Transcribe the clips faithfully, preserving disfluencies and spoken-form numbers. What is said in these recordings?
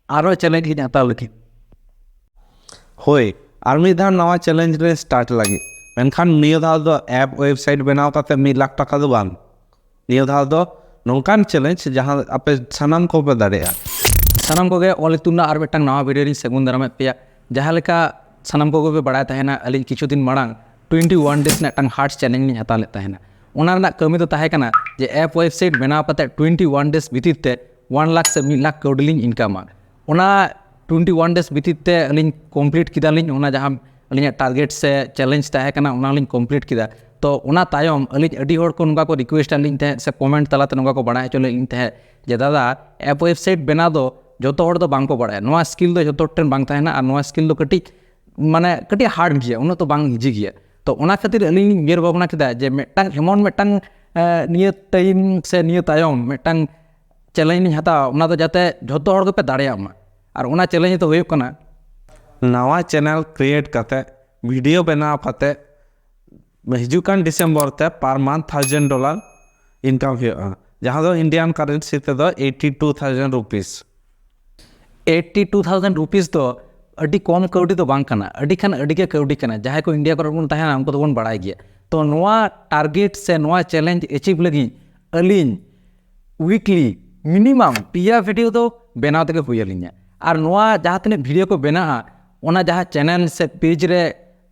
ᱟᱨᱚ ᱪᱮᱞᱮᱧᱡᱽ ᱞᱤᱧ ᱦᱟᱛᱟᱣ ᱞᱟᱹᱜᱤᱫ᱾ ᱦᱳᱭ, ᱟᱨ ᱢᱤᱫ ᱫᱷᱟᱣ ᱱᱟᱣᱟ ᱪᱮᱞᱮᱧᱡᱽ ᱨᱮ ᱥᱴᱟᱨᱴ ᱞᱟᱹᱜᱤᱫ᱾ ᱢᱮᱱᱠᱷᱟᱱ ᱱᱤᱭᱟᱹ ᱫᱷᱟᱣ ᱫᱚ ᱮᱯ ᱳᱭᱮᱵᱥᱟᱭᱤᱴ ᱵᱮᱱᱟᱣ ᱠᱟᱛᱮ ᱢᱤᱫ ᱞᱟᱠᱷ ᱴᱟᱠᱟ ᱫᱚ ᱵᱟᱝ, ᱱᱤᱭᱟᱹ ᱫᱷᱟᱣ ᱫᱚ ᱱᱚᱝᱠᱟᱱ ᱪᱮᱞᱮᱧᱡᱽ ᱡᱟᱦᱟᱸ ᱟᱯᱮ ᱥᱟᱱᱟᱢ ᱠᱚᱯᱮ ᱫᱟᱲᱮᱭᱟᱜᱼᱟ᱾ ᱥᱟᱱᱟᱢ ᱠᱚᱜᱮ ᱚᱞ ᱤᱛᱩᱱ ᱨᱮᱱᱟᱜ ᱟᱨ ᱢᱤᱫᱴᱟᱝ ᱱᱟᱣᱟ ᱵᱷᱤᱰᱤᱭᱳ ᱨᱤᱧ ᱥᱟᱹᱜᱩᱱ ᱫᱟᱨᱟᱢᱮᱫ ᱯᱮᱭᱟ᱾ ᱡᱟᱦᱟᱸ ᱞᱮᱠᱟ ᱥᱟᱱᱟᱢ ᱠᱚᱜᱮ ᱯᱮ ᱵᱟᱲᱟᱭ ᱛᱟᱦᱮᱱᱟ, ᱟᱹᱞᱤᱧ ᱠᱤᱪᱷᱩ ᱫᱤᱱ ᱢᱟᱲᱟᱝ ᱴᱩᱭᱮᱱᱴᱤ ᱳᱣᱟᱱ ᱰᱮᱡᱽ ᱨᱮᱱᱟᱜ ᱢᱤᱫᱴᱟᱝ ᱦᱟᱨᱰ ᱪᱮᱞᱮᱧᱡᱽ ᱞᱤᱧ ᱦᱟᱛᱟᱣ ᱞᱮᱫ ᱛᱟᱦᱮᱱᱟ᱾ ᱚᱱᱟ ᱨᱮᱱᱟᱜ ᱠᱟᱹᱢᱤ ᱫᱚ ᱛᱟᱦᱮᱸ ᱠᱟᱱᱟ ᱡᱮ ᱮᱯ ᱳᱭᱮᱵᱥᱟᱭᱤᱴ ᱵᱮᱱᱟᱣ ᱠᱟᱛᱮ ᱴᱩᱭᱮᱱᱴᱤ ᱳᱣᱟᱱ ᱰᱮᱡᱽ ᱵᱷᱤᱛᱤᱨ ᱛᱮ ᱳᱣᱟᱱ ᱞᱟᱠᱷ ᱥᱮ ᱢᱤᱫ ᱞᱟᱠᱷ ᱠᱟᱹᱣᱰᱤ ᱞᱤᱧ ᱤᱱᱠᱟᱢᱟ᱾ ᱚᱱᱟ ᱴᱩᱭᱮᱱᱴᱤ ᱳᱣᱟᱱ ᱰᱮᱡᱽ ᱵᱷᱤᱛᱤᱨ ᱛᱮ ᱟᱹᱞᱤᱧ ᱠᱚᱢᱯᱞᱤᱴ ᱠᱮᱫᱟᱞᱤᱧ᱾ ᱚᱱᱟ ᱡᱟᱦᱟᱸ ᱟᱹᱞᱤᱧᱟᱜ ᱴᱟᱨᱜᱮᱴ ᱥᱮ ᱪᱮᱞᱮᱧᱡᱽ ᱛᱟᱦᱮᱸ ᱠᱟᱱᱟ, ᱚᱱᱟ ᱞᱤᱧ ᱠᱚᱢᱯᱞᱤᱴ ᱠᱮᱫᱟ᱾ ᱛᱚ ᱚᱱᱟ ᱛᱟᱭᱚᱢ ᱟᱹᱞᱤᱧ ᱟᱹᱰᱤ ᱦᱚᱲ ᱠᱚ ᱱᱚᱝᱠᱟ ᱠᱚ ᱨᱤᱠᱩᱭᱮᱥᱴ ᱟᱫ ᱞᱤᱧ ᱛᱟᱦᱮᱸᱫ ᱥᱮ ᱠᱚᱢᱮᱱᱴ ᱛᱟᱞᱟᱛᱮ ᱱᱚᱝᱠᱟ ᱠᱚ ᱵᱟᱲᱟᱭ ᱦᱚᱪᱚ ᱞᱮᱫ ᱞᱤᱧ ᱛᱟᱦᱮᱸᱫ ᱡᱮ, "ᱫᱟᱫᱟ, ᱮᱯ ᱳᱭᱮᱵᱥᱟᱭᱤᱴ ᱵᱮᱱᱟᱣ ᱫᱚ ᱡᱚᱛᱚ ᱦᱚᱲ ᱫᱚ ᱵᱟᱝ ᱠᱚ ᱵᱟᱲᱟᱭᱟ, ᱱᱚᱣᱟ ᱥᱠᱤᱞ ᱫᱚ ᱡᱚᱛᱚ ᱦᱚᱲ ᱴᱷᱮᱱ ᱵᱟᱝ ᱛᱟᱦᱮᱱᱟ, ᱟᱨ ᱱᱚᱣᱟ ᱥᱠᱤᱞ ᱫᱚ ᱠᱟᱹᱴᱤᱡ, ᱢᱟᱱᱮ, ᱠᱟᱹᱴᱤᱡ ᱦᱟᱨᱰ ᱜᱮᱭᱟ, ᱩᱱᱟᱹᱜ ᱫᱚ ᱵᱟᱝ ᱤᱡᱤ ᱜᱮᱭᱟ᱾" ᱛᱚ ᱚᱱᱟ ᱠᱷᱟᱹᱛᱤᱨ ᱟᱹᱞᱤᱧ ᱞᱤᱧ ᱩᱭᱦᱟᱹᱨ ᱵᱷᱟᱵᱽᱱᱟ ᱠᱮᱫᱟ ᱡᱮ ᱢᱤᱫᱴᱟᱝ ᱮᱢᱚᱱ ᱢᱤᱫᱴᱟᱝ, ᱮ, ᱱᱤᱭᱟᱹ ᱴᱟᱭᱤᱢ ᱥᱮ ᱱᱤᱭᱟᱹ ᱛᱟᱭᱚᱢ ᱢᱤᱫᱴᱟᱝ ᱪᱮᱞᱮᱧᱡᱽ ᱞᱤᱧ ᱦᱟᱛᱟᱣᱟ, ᱚᱱᱟ ᱫᱚ ᱡᱟᱛᱮ ᱡᱷᱚᱛᱚ ᱦᱚᱲ ᱜᱮᱯᱮ ᱫᱟᱲᱮᱭᱟᱜ ᱢᱟ᱾ ᱟᱨ ᱚᱱᱟ ᱪᱮᱞᱮᱧᱡᱽ ᱫᱚ ᱦᱩᱭᱩᱜ ᱠᱟᱱᱟ, ᱱᱟᱣᱟ ᱪᱮᱱᱮᱞ ᱠᱨᱤᱭᱮᱴ ᱠᱟᱛᱮ, ᱵᱷᱤᱰᱤᱭᱳ ᱵᱮᱱᱟᱣ ᱠᱟᱛᱮ, ᱦᱤᱡᱩᱜ ᱠᱟᱱ ᱰᱤᱥᱮᱢᱵᱚᱨ ᱛᱮ ᱯᱟᱨ ᱢᱟᱱᱛᱷ ᱛᱷᱟᱣᱡᱮᱱᱰ ᱰᱚᱞᱟᱨ ᱤᱱᱠᱟᱢ ᱦᱩᱭᱩᱜᱼᱟ, ᱡᱟᱦᱟᱸ ᱫᱚ ᱤᱱᱰᱤᱭᱟᱱ ᱠᱟᱨᱮᱱᱥᱤ ᱛᱮᱫᱚ eighty two thousand rupees. Eighty two thousand rupees ᱫᱚ ᱟᱹᱰᱤ ᱠᱚᱢ ᱠᱟᱹᱣᱰᱤ ᱫᱚ ᱵᱟᱝ ᱠᱟᱱᱟ, ᱟᱹᱰᱤ ᱠᱷᱟᱱ ᱟᱹᱰᱤ ᱜᱮ ᱠᱟᱹᱣᱰᱤ ᱠᱟᱱᱟ᱾ ᱡᱟᱦᱟᱸᱭ ᱠᱚ ᱤᱱᱰᱤᱭᱟ ᱠᱚᱨᱮ ᱵᱚᱱ ᱛᱟᱦᱮᱱᱟ, ᱩᱱᱠᱩ ᱫᱚᱵᱚᱱ ᱵᱟᱲᱟᱭ ᱜᱮᱭᱟ᱾ ᱛᱚ ᱱᱚᱣᱟ ᱴᱟᱨᱜᱮᱴ ᱥᱮ ᱱᱚᱣᱟ ᱪᱮᱞᱮᱧᱡᱽ ᱮᱪᱤᱵᱷ ᱞᱟᱹᱜᱤᱫ ᱟᱹᱞᱤᱧ ᱩᱭᱤᱠᱞᱤ ᱢᱤᱱᱤᱢᱟᱢ ᱯᱮᱭᱟ ᱵᱷᱤᱰᱤᱭᱳ ᱫᱚ ᱵᱮᱱᱟᱣ ᱛᱮᱜᱮ ᱦᱩᱭ ᱟᱹᱞᱤᱧᱟ᱾ ᱟᱨ ᱱᱚᱣᱟ ᱡᱟᱦᱟᱸ ᱛᱤᱱᱟᱹᱜ ᱵᱷᱤᱰᱤᱭᱳ ᱠᱚ ᱵᱮᱱᱟᱜᱼᱟ, ᱚᱱᱟ ᱡᱟᱦᱟᱸ ᱪᱮᱱᱮᱞ ᱥᱮ ᱯᱮᱡᱽ ᱨᱮ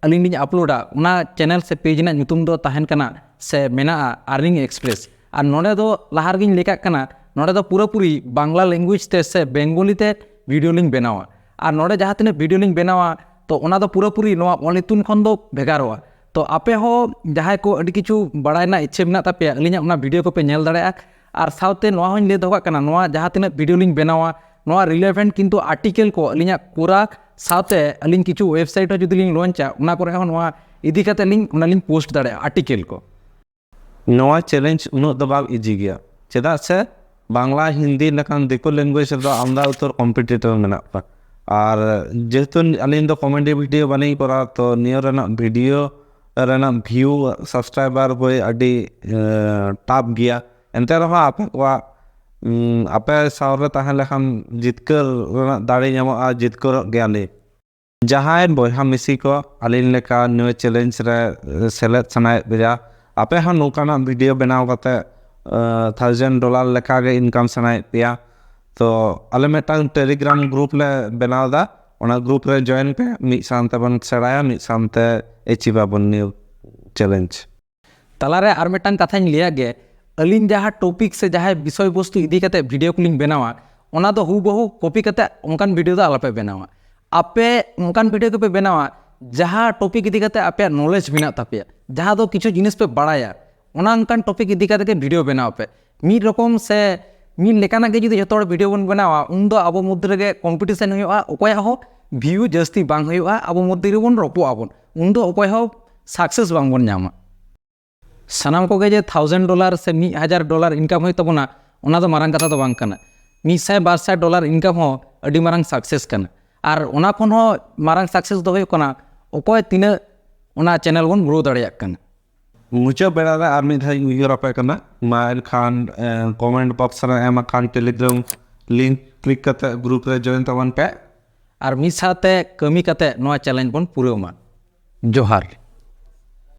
ᱟᱹᱞᱤᱧ ᱞᱤᱧ ᱟᱯᱞᱳᱰᱟ, ᱚᱱᱟ ᱪᱮᱱᱮᱞ ᱥᱮ ᱯᱮᱡᱽ ᱨᱮᱱᱟᱜ ᱧᱩᱛᱩᱢ ᱫᱚ ᱛᱟᱦᱮᱱ ᱠᱟᱱᱟ ᱥᱮ ᱢᱮᱱᱟᱜᱼᱟ Earning Express᱾ ᱟᱨ ᱱᱚᱰᱮ ᱫᱚ ᱞᱟᱦᱟ ᱨᱮᱜᱮᱧ ᱞᱟᱹᱭ ᱠᱟᱜ ᱠᱟᱱᱟ, ᱱᱚᱰᱮ ᱫᱚ ᱯᱩᱨᱟᱹᱯᱩᱨᱤ ᱵᱟᱝᱞᱟ ᱞᱮᱝᱜᱩᱭᱮᱡᱽ ᱛᱮ ᱥᱮ ᱵᱮᱝᱜᱚᱞᱤ ᱛᱮ ᱵᱷᱤᱰᱤᱭᱳ ᱞᱤᱧ ᱵᱮᱱᱟᱣᱟ᱾ ᱟᱨ ᱱᱚᱰᱮ ᱡᱟᱦᱟᱸ ᱛᱤᱱᱟᱹᱜ ᱵᱷᱤᱰᱤᱭᱳ ᱞᱤᱧ ᱵᱮᱱᱟᱣᱟ, ᱛᱚ ᱚᱱᱟ ᱫᱚ ᱯᱩᱨᱟᱹᱯᱩᱨᱤ ᱱᱚᱣᱟ ᱚᱞ ᱤᱛᱩᱱ ᱠᱷᱚᱱ ᱫᱚ ᱵᱷᱮᱜᱟᱨᱚᱜᱼᱟ᱾ ᱛᱚ ᱟᱯᱮ ᱦᱚᱸ ᱡᱟᱦᱟᱸᱭ ᱠᱚ ᱟᱹᱰᱤ ᱠᱤᱪᱷᱩ ᱵᱟᱲᱟᱭ ᱨᱮᱱᱟᱜ ᱤᱪᱪᱷᱟᱹ ᱢᱮᱱᱟᱜ ᱛᱟᱯᱮᱭᱟ, ᱟᱹᱞᱤᱧᱟᱜ ᱚᱱᱟ ᱵᱷᱤᱰᱤᱭᱳ ᱠᱚᱯᱮ ᱧᱮᱞ ᱫᱟᱲᱮᱭᱟᱜᱼᱟ᱾ ᱟᱨ ᱥᱟᱶᱛᱮ ᱱᱚᱣᱟ ᱦᱚᱸᱧ ᱞᱟᱹᱭ ᱫᱚᱦᱚ ᱠᱟᱜ ᱠᱟᱱᱟ, ᱱᱚᱣᱟ ᱡᱟᱦᱟᱸ ᱛᱤᱱᱟᱹᱜ ᱵᱷᱤᱰᱤᱭᱳ ᱞᱤᱧ ᱵᱮᱱᱟᱣᱟ, ᱱᱚᱣᱟ ᱨᱤᱞᱮᱵᱷᱮᱱᱴ ᱠᱤᱱᱛᱩ ᱟᱨᱴᱤᱠᱮᱞ ᱠᱚ ᱟᱹᱞᱤᱧᱟᱜ ᱠᱚᱨᱟ ᱥᱟᱶᱛᱮ ᱟᱹᱞᱤᱧ ᱠᱤᱪᱷᱩ ᱳᱭᱮᱵᱥᱟᱭᱤᱴ ᱦᱚᱸ ᱡᱩᱫᱤ ᱞᱤᱧ ᱞᱚᱧᱪᱟ, ᱚᱱᱟ ᱠᱚᱨᱮ ᱦᱚᱸ ᱱᱚᱣᱟ ᱤᱫᱤ ᱠᱟᱛᱮ ᱞᱤᱧ, ᱚᱱᱟ ᱞᱤᱧ ᱯᱳᱥᱴ ᱫᱟᱲᱮᱭᱟᱜᱼᱟ ᱟᱨᱴᱤᱠᱮᱞ ᱠᱚ᱾ ᱱᱚᱣᱟ ᱪᱮᱞᱮᱧᱡᱽ ᱩᱱᱟᱹᱜ ᱫᱚ ᱵᱟᱝ ᱤᱡᱤ ᱜᱮᱭᱟ, ᱪᱮᱫᱟᱜ ᱥᱮ ᱵᱟᱝᱞᱟ, ᱦᱤᱱᱫᱤ ᱞᱮᱠᱟᱱ ᱫᱤᱠᱩ ᱞᱮᱝᱜᱩᱭᱮᱡᱽ ᱨᱮᱫᱚ ᱟᱢᱫᱟ ᱩᱛᱟᱹᱨ ᱠᱚᱢᱯᱤᱴᱤᱴᱚᱨ ᱢᱮᱱᱟᱜ ᱠᱚᱣᱟ᱾ ᱟᱨ ᱡᱮᱦᱮᱛᱩ ᱟᱹᱞᱤᱧ ᱫᱚ ᱠᱚᱢᱮᱰᱤ ᱵᱷᱤᱰᱤᱭᱳ ᱵᱟᱹᱞᱤᱧ ᱠᱚᱨᱟᱣᱟ, ᱛᱚ ᱱᱤᱭᱟᱹ ᱨᱮᱱᱟᱜ ᱵᱷᱤᱰᱤᱭᱳ ᱨᱮᱱᱟᱜ ᱵᱷᱤᱭᱩ, ᱥᱟᱵᱥᱠᱨᱟᱭᱵᱟᱨ ᱦᱩᱭ ᱟᱹᱰᱤ ᱴᱟᱯ ᱜᱮᱭᱟ᱾ ᱮᱱᱛᱮ ᱨᱮᱦᱚᱸ ᱟᱯᱮ ᱠᱚᱣᱟᱜ ᱩᱸ, ᱟᱯᱮ ᱥᱟᱶ ᱨᱮ ᱛᱟᱦᱮᱸ ᱞᱮᱠᱷᱟᱱ ᱡᱤᱛᱠᱟᱹᱨ ᱨᱮᱱᱟᱜ ᱫᱟᱲᱮ ᱧᱟᱢᱚᱜᱼᱟ, ᱡᱤᱛᱠᱟᱹᱨᱚᱜ ᱜᱮᱭᱟᱞᱮ᱾ ᱡᱟᱦᱟᱸᱭ ᱵᱚᱭᱦᱟ ᱢᱤᱥᱤ ᱠᱚ ᱟᱹᱞᱤᱧ ᱞᱮᱠᱟ ᱱᱤᱭᱟᱹ ᱪᱮᱞᱮᱧᱡᱽ ᱨᱮ ᱥᱮᱞᱮᱫ ᱥᱟᱱᱟᱭᱮᱫ ᱯᱮᱭᱟ, ᱟᱯᱮ ᱦᱚᱸ ᱱᱚᱝᱠᱟᱱᱟᱜ ᱵᱷᱤᱰᱤᱭᱳ ᱵᱮᱱᱟᱣ ᱠᱟᱛᱮ ᱛᱷᱟᱣᱡᱮᱱᱰ ᱰᱚᱞᱟᱨ ᱞᱮᱠᱟ ᱜᱮ ᱤᱱᱠᱟᱢ ᱥᱟᱱᱟᱭᱮᱫ ᱯᱮᱭᱟ, ᱛᱚ ᱟᱞᱮ ᱢᱤᱫᱴᱟᱝ ᱴᱮᱞᱤᱜᱨᱟᱢ ᱜᱨᱩᱯ ᱞᱮ ᱵᱮᱱᱟᱣ ᱮᱫᱟ᱾ ᱚᱱᱟ ᱜᱨᱩᱯ ᱨᱮ ᱡᱚᱭᱮᱱ ᱯᱮ, ᱢᱤᱫ ᱥᱟᱶ ᱛᱮᱵᱚᱱ ᱥᱮᱬᱟᱭᱟ, ᱢᱤᱫ ᱥᱟᱶᱛᱮ ᱮᱪᱤᱵᱷ ᱟᱵᱚᱱ ᱱᱤᱭᱟᱹ ᱪᱮᱞᱮᱧᱡᱽ᱾ ᱛᱟᱞᱟᱨᱮ ᱟᱨ ᱢᱤᱫᱴᱟᱝ ᱠᱟᱛᱷᱟᱧ ᱞᱟᱹᱭᱟ ᱜᱮ, ᱟᱹᱞᱤᱧ ᱡᱟᱦᱟᱸ ᱴᱚᱯᱤᱠ ᱥᱮ ᱡᱟᱦᱟᱸᱭ ᱵᱤᱥᱚᱭ ᱵᱚᱥᱛᱩ ᱤᱫᱤ ᱠᱟᱛᱮ ᱵᱷᱤᱰᱤᱭᱳ ᱠᱚᱞᱤᱧ ᱵᱮᱱᱟᱣᱟ, ᱚᱱᱟ ᱫᱚ ᱦᱩᱵᱟᱦᱩ ᱠᱚᱯᱤ ᱠᱟᱛᱮ ᱚᱱᱠᱟᱱ ᱵᱷᱤᱰᱤᱭᱳ ᱫᱚ ᱟᱞᱚᱯᱮ ᱵᱮᱱᱟᱣᱟ᱾ ᱟᱯᱮ ᱚᱱᱠᱟᱱ ᱵᱷᱤᱰᱤᱭᱳ ᱜᱮᱯᱮ ᱵᱮᱱᱟᱣᱟ ᱡᱟᱦᱟᱸ ᱴᱚᱯᱤᱠ ᱤᱫᱤ ᱠᱟᱛᱮ ᱟᱯᱮᱭᱟᱜ ᱱᱚᱞᱮᱡᱽ ᱢᱮᱱᱟᱜ ᱛᱟᱯᱮᱭᱟ, ᱡᱟᱦᱟᱸ ᱫᱚ ᱠᱤᱪᱷᱩ ᱡᱤᱱᱤᱥ ᱯᱮ ᱵᱟᱲᱟᱭᱟ, ᱚᱱᱟ ᱚᱱᱠᱟᱱ ᱴᱚᱯᱤᱠ ᱤᱫᱤ ᱠᱟᱛᱮ ᱜᱮ ᱵᱷᱤᱰᱤᱭᱳ ᱵᱮᱱᱟᱣ ᱯᱮ᱾ ᱢᱤᱫ ᱨᱚᱠᱚᱢ ᱥᱮ ᱢᱤᱫ ᱞᱮᱠᱟᱱᱟᱜ ᱜᱮ ᱡᱩᱫᱤ ᱡᱚᱛᱚ ᱦᱚᱲ ᱵᱷᱤᱰᱤᱭᱳ ᱵᱚᱱ ᱵᱮᱱᱟᱣᱟ, ᱩᱱᱫᱚ ᱟᱵᱚ ᱢᱚᱫᱽᱫᱷᱮ ᱨᱮᱜᱮ ᱠᱚᱢᱯᱤᱴᱤᱥᱮᱱ ᱦᱩᱭᱩᱜᱼᱟ, ᱚᱠᱚᱭᱟᱜ ᱦᱚᱸ ᱵᱷᱤᱭᱩ ᱡᱟᱹᱥᱛᱤ ᱵᱟᱝ ᱦᱩᱭᱩᱜᱼᱟ, ᱟᱵᱚ ᱢᱚᱫᱽᱫᱷᱮ ᱨᱮᱵᱚᱱ ᱨᱚᱯᱚᱜ ᱟᱵᱚᱱ, ᱩᱱᱫᱚ ᱚᱠᱚᱭ ᱦᱚᱸ ᱥᱟᱠᱥᱮᱥ ᱵᱟᱝᱵᱚᱱ ᱧᱟᱢᱟ᱾ ᱥᱟᱱᱟᱢ ᱠᱚᱜᱮ ᱡᱮ ᱛᱷᱟᱣᱡᱮᱱᱰ ᱰᱚᱞᱟᱨ ᱥᱮ ᱢᱤᱫ ᱦᱟᱡᱟᱨ ᱰᱚᱞᱟᱨ ᱤᱱᱠᱟᱢ ᱦᱩᱭᱩᱜ ᱛᱟᱵᱚᱱᱟ, ᱚᱱᱟ ᱫᱚ ᱢᱟᱨᱟᱝ ᱠᱟᱛᱷᱟ ᱫᱚ ᱵᱟᱝ ᱠᱟᱱᱟ᱾ ᱢᱤᱫ ᱥᱟᱭ ᱵᱟᱨ ᱥᱟᱭ ᱰᱚᱞᱟᱨ ᱤᱱᱠᱟᱢ ᱦᱚᱸ ᱟᱹᱰᱤ ᱢᱟᱨᱟᱝ ᱥᱟᱠᱥᱮᱥ ᱠᱟᱱᱟ᱾ ᱟᱨ ᱚᱱᱟ ᱠᱷᱚᱱ ᱦᱚᱸ ᱢᱟᱨᱟᱝ ᱥᱟᱠᱥᱮᱥ ᱫᱚ ᱦᱩᱭᱩᱜ ᱠᱟᱱᱟ ᱚᱠᱚᱭ ᱛᱤᱱᱟᱹᱜ ᱚᱱᱟ ᱪᱮᱱᱮᱞ ᱵᱚᱱ ᱜᱨᱳ ᱫᱟᱲᱮᱭᱟᱜ ᱠᱟᱱᱟ᱾ ᱢᱩᱪᱟᱹᱫ ᱵᱮᱲᱟ ᱨᱮ ᱟᱨ ᱢᱤᱫ ᱫᱷᱟᱣ ᱤᱧ ᱩᱭᱦᱟᱹᱨ ᱟᱯᱮ ᱠᱟᱱᱟ, ᱢᱟ ᱮᱱᱠᱷᱟᱱ ᱠᱚᱢᱮᱱᱴ ᱵᱚᱠᱥ ᱨᱮ ᱮᱢ ᱟᱠᱟᱱ ᱴᱮᱞᱤᱜᱨᱟᱢ ᱞᱤᱝᱠ ᱠᱞᱤᱠ ᱠᱟᱛᱮ ᱜᱨᱩᱯ ᱨᱮ ᱡᱚᱭᱮᱱ ᱛᱟᱵᱚᱱ ᱯᱮ᱾ ᱟᱨ ᱢᱤᱫ ᱥᱟᱶᱛᱮ ᱠᱟᱹᱢᱤ ᱠᱟᱛᱮ ᱱᱚᱣᱟ ᱪᱮᱞᱮᱧᱡᱽ ᱵᱚᱱ ᱯᱩᱨᱟᱹᱣ ᱢᱟ᱾ ᱡᱚᱦᱟᱨ᱾